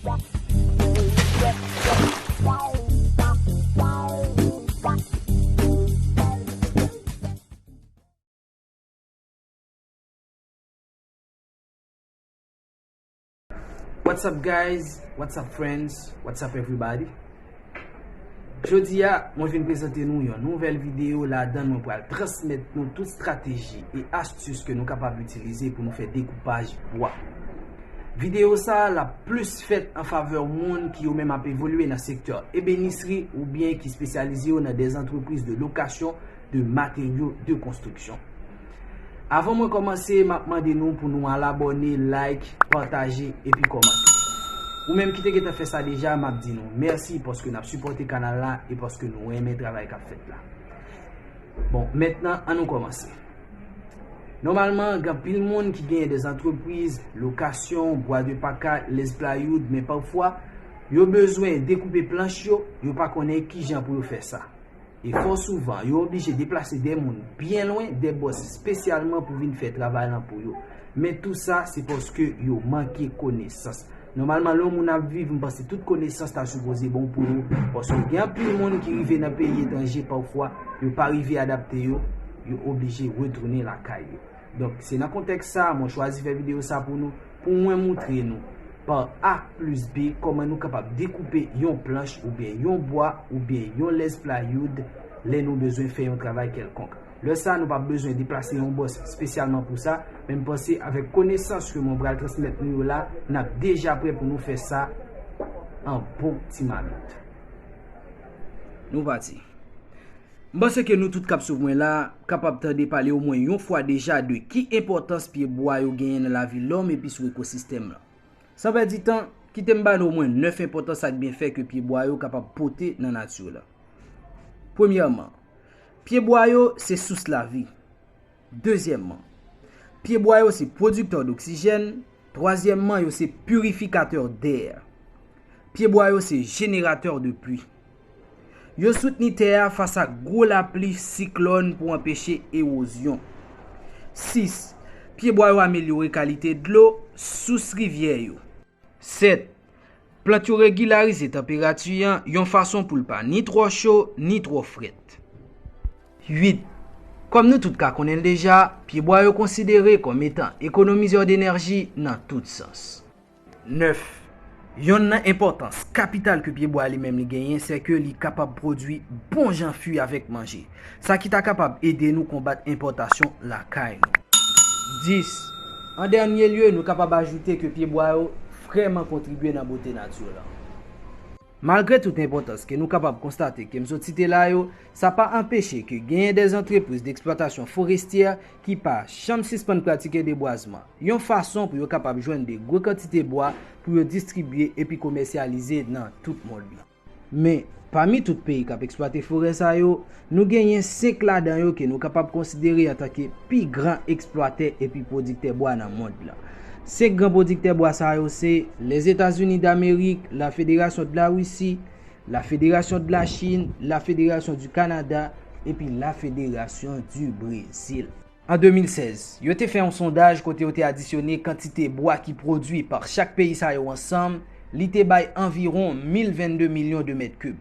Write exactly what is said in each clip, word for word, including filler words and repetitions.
What's up, guys? What's up, friends? What's up, everybody? Jodi a, mwen vin prezante nou yon nouvèl videyo. Ladan l, mwen pral transmèt nou tout estrateji e astis ke nou kapab itilize pou nou fè dekoupaj bwa. Videyo sa a, l ap plis fèt an favè moun ki yo menm ap evolye nan sektè ebenisri oubyen ki espesyalize yo nan des entreprises de location de matériaux de construction. Avan mwen kòmanse, m ap mande nou pou nou al abòne, like, pataje, epi kòmante. Ou menm ki te gentan fè sa deja, m ap di nou mèsi paske n ap sipòte kanal la e paske nou renmen travay k ap fèt la. Bon, mentnan, ann nou kòmanse. Nòmalman, gen anpil moun ki genyen des entreprises, lokasyon, bwa de paka, lès playoud, men pafwa, yo bezwen dekoupe planch yo, yo pa konnen kijan pou yo fè sa. E fò souvan, yo oblije deplase de moun byen lwen, de bòs espesyalman pou vin fè travay lan pou yo. Men tou sa, se paske yo manke konesans. Nòmalman, lè yon moun ap viv, m panse tout konesans ta sipoze bon pou yo, paske gen anpil moun ki rive nan peyi etranje, pafwa, yo pa rive adapte yo, yo oblije retounen lakay yo. Donk, se nan kontèks sa a, mwen chwazi fè videyo sa pou nou, pou mwen moutre nou, pa A plis B, kòman nou kapab dekoupe yon planch oubyen yon bwa oubyen yon lès playoud lè nou bezwen fè yon travay kèlkonk. Lè sa a, nou p ap bezwen deplase yon bòs espesyalman pou sa, men m panse avèk konesans ke mwen pral transmèt nou yo la, n ap deja prè pou nou fè sa an bon ti mamit. Nou pati. M panse ke nou tout k ap swiv mwen la kapab tande pale omwen yon fwa deja de ki enpòtans pye bwa yo genyen nan lavi lòm epi sou ekosistèm lan. San pèdi tan, kite m ba nou omwen nèf enpòtans ak byenfè ke pye bwa yo kapab pote nan nati lan. Premyèman, pye bwa yo se sous lavi. Dezyèmman, pye bwa yo se pwodiktè doksijèn. Twazyèmman, yo se pirifikatè dè. Pye bwa yo se jeneratè de pli. Yo soutni tè a fas a gwo lapli, siklòn pou anpeche ewozyon. Sis, pye bwa yo amelyore kalite dlo sous rivyè yo. Sèt, plant yo regilarize tanperati an yon fason pou l pa ni twò cho, ni twò frèt. Uit, kòm nou tout ka konnen l deja, pye bwa yo konsidere kòm etan ekonomizè denèji nan tout sans. Nèf, yonn nan enpòtans kapital ke pye bwa li menm li genyen, se ke li kapab pwodui bon jan fwi avèk manje, sa ki ta kapab ede nou konbat enpòtasyon lakay nou. Dis, an dènye lye, nou kapab ajoute ke pye bwa yo vrèman kontribye nan bote nati lan. Malgre tout enpòtans ke nou kapab konstate ke m sot site la yo, sa pa anpeche ke genyen des entreprises d'exploitation forestière ki pa janm sispann pratike debwazman, yon fason pou yo kapab jwenn de gwo kantite bwa pou yo distribye epi komèsyalize nan tout mond lan. Men, pami tout peyi k ap eksplwate forè sa yo, nou genyen senk ladan yo ke nou kapab konsidere antanke pi gran eksplwatè epi pwodiktè bwa nan mond lan. Senk gran pwodiktè bwa sa yo se Lèzetazini Damerik, la Fédération de la Russie, la Fédération de la Chine, la Fédération du Canada, epi la Fédération du Brésil. An de mil sèz, yo te fè yon sondaj kote yo te adisyone kantite bwa ki pwodui pa chak peyi sa yo ansanm, li te bay anviwon mil vennde milyon de mèt kib.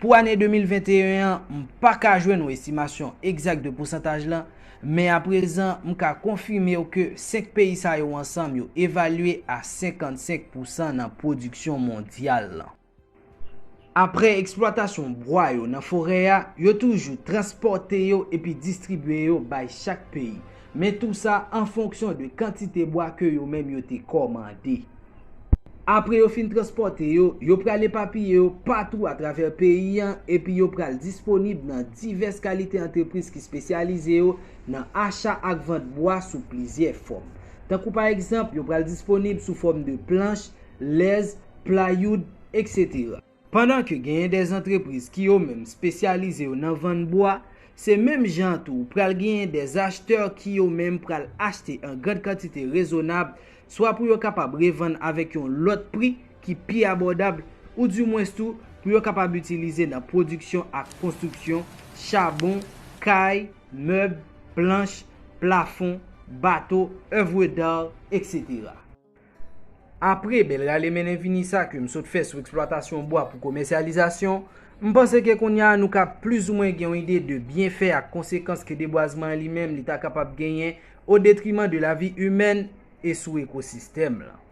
Pou ane de mil venteyen an, m pa ka jwenn yon estimasyon egzak de pousantaj lan, men aprezan, m ka konfime w ke senk peyi sa yo ansanm yo evalye a senkannsenk pousan nan pwodiksyon mondyal lan. Apre eksplwatasyon bwa yo nan forè a, yo toujou transpòte yo epi distribye yo bay chak peyi, men tou sa an fonksyon de kantite bwa ke yo menm yo te kòmande. Apre yo fin transpòte yo, yo pral epapiye yo patou atravè peyi an epi yo pral disponib nan divès kalite antrepriz ki espesyalize yo nan acha ak vant bwa sou plizyè fòm. Tankou pa egzanp, yo pral disponib sou fòm de planch, lèz, playoud, etsetera. Pandan ke genyen dè antrepriz ki yo menm espesyalize yo nan vann bwa, se menm jan an tou pral genyen dè achtè ki yo menm pral achte an grann kantite rezonab, swa pou yo kapab revann avèk yon lòt pri ki pi abòdab, oudimwens tou pou yo kapab itilize nan pwodiksyon ak konstriksyon, chabon, kay, mèb, planch, plafon, bato, œuvre d'art, etsetera. Apre bèl rale mennen vini sa ke m sot fè sou eksplwatasyon bwa pou komèsyalizasyon, m panse ke kounye a nou ka plizoumwen gen yon ide de byenfè ak konsekans ke debwazman an li menm li ta kapab genyen o detriman de lavi imèn e sou ekosistèm lan.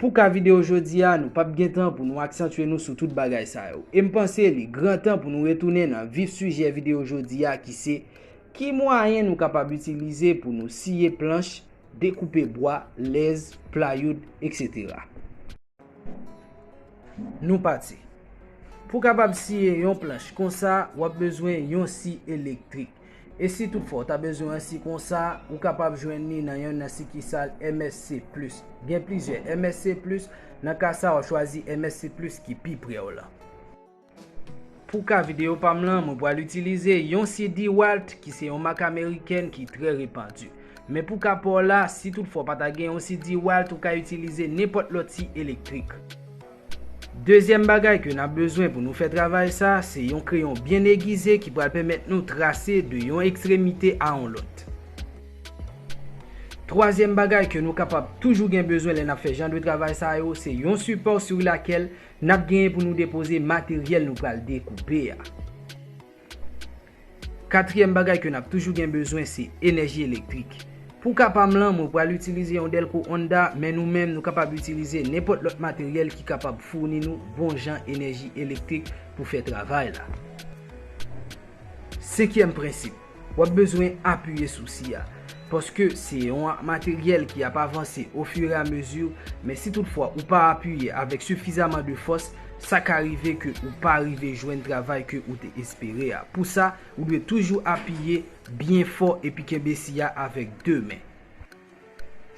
Pou ka videyo jodi a, nou p ap gen tan pou nou aksantye nou sou tout bagay sa yo. E m panse li gran tan pou nou retounen nan vif sijè videyo jodi a ki se, ki mwayen nou kapab itilize pou nou siye planch, dekoupe bwa, lèz, playoud, etsetera. Nou pati. Pou kapab siye yon planch konsa, w ap bezwen yon si elektrik. E si toutfwa w ta bezwen yon si konsa, ou kapab jwenn li nan yonn nan sikisal M S C plis. Gen plizyè M S C plis, nan ka sa w ap chwazi M S C plis ki pi pre w lan. Pou ka videyo pa m lan, mwen pral itilize yon si DeWalt ki se yon mak amerikèn ki trè repandi. Men pou ka pa w la, si toutfwa w pa ta gen yon si DeWalt, ou ka itilize nenpòt lòt si elektrik. Dezyèm bagay ke n ap bezwen pou nou fè travay sa, se yon kreyon byen egize ki pral pèmèt nou trase de yon ekstremite a yon lòt. Twazyèm bagay ke nou kapab toujou gen bezwen lè n ap fè jan de travay sa yo, se yon sipò sou lakèl n ap genyen pou nou depoze materyèl nou pral dekoupe a. Katriyèm bagay ke n ap toujou gen bezwen se enèji elektrik. Pou ka pa m lan, mwen pral itilize yon dèlko Honda, men nou menm nou kapab itilize nenpòt lòt materyèl ki kapab founi nou bon jan enèji elektrik pou fè travay la. Senkyèm prensip, w ap bezwen apiye sou si a, paske se yon materyèl ki ap avanse ofiramezi, men si toutfwa ou pa apiye avèk sifizaman de fòs, sa ka rive ke ou pa rive jwenn travay ke ou te espere a. Pou sa, ou dwe toujou apiye byen fò epi kenbe si a avèk de men.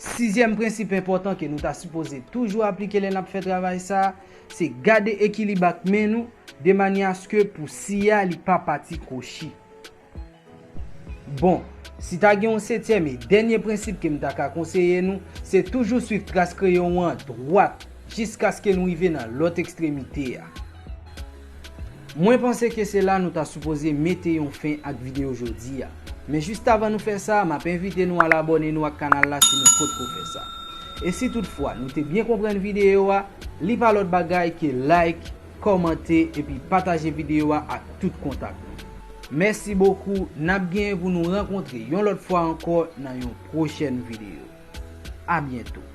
Sizyèm prensip enpòtan ke nou ta sipoze toujou aplike lè n ap fè travay sa a, se gade ekilib ak men nou, de manyè aske pou si a li pa pati kwochi. Bon, si ta gen yon setyèm e dènye prensip ke m ta ka konseye nou, se toujou swiv tras kreyon an dwat jiskaske nou rive nan lòt ekstremite a. Mwen panse ke se la nou ta sipoze mete yon fen ak videyo jodi a. Men jis avan nou fè sa, m ap envite nou al abòne nou ak kanal la si nou potko fè sa. E si toutfwa nou te byen konprann videyo a, li pa lòt bagay ke like, kòmante epi pataje videyo a ak tout kontak nou. Mèsi bokou, n ap genyen pou nou rankontre yon lòt fwa ankò nan yon pwochèn videyo. A byento.